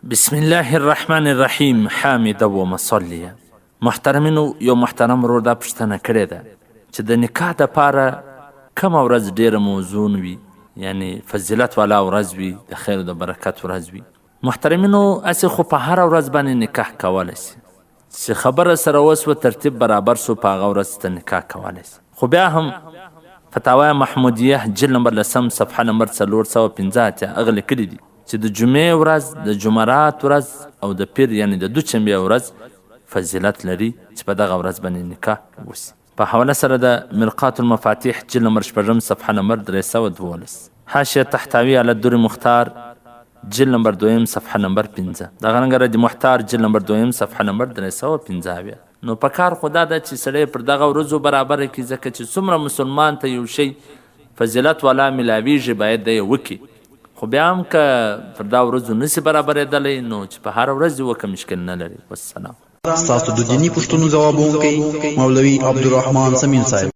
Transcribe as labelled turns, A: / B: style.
A: بسم الله الرحمن الرحیم حامد و مصلیه. محترمینو، یو محترم ورور دا پوښتنه کړې ده چې د نکاح دپاره کومه ورځ ډېره موزون وي، یعنی فضیلت والا ورځ وي، د خیر او د برکت ورځ وي؟ محترمینو، هسې خو په هره ورځ باندې نکاح کولی سي، چې خبره سره وسوه، ترتیب برابر سو، په هغه ورځ ته نکاح کولی سي. خو بیا هم فتاوی محمودیه جلد نمبر لسم صفحه نمبر 485 هغه لیکلي دي چې د جمعې ورځ، د جمرات ورځ او د پیر یعنی د دوشنبې ورځ فضیلت لري چې په دغه ورځ باندې نکاح وشي. په حواله سره د مرقات المفاتیح جلد نمبر شپږم صفحه نمبر 312، حاشیه تحتاوی علی در مختار جلد نمبر دویم صفحه نمبر 5، دغه رنګه رد محتار جلد نمبر دویم صفحه نمبر 375. نو په کار خو دا ده چې سړی پر دغه ورځو برابره کړي، ځکه چې څومره مسلمان ته یو شی فضیلت والا ملاویږي باید دی یې وکړي. خو بیا هم که پر دا ورځو نسی برابرېدلی نو چې په هره ورځ دې وکړه، مشکل نه لري. والسلام.
B: ستاسو د دیني پوښتنو ځوابونکی مولوي عبدالرحمن صمیم صاحب.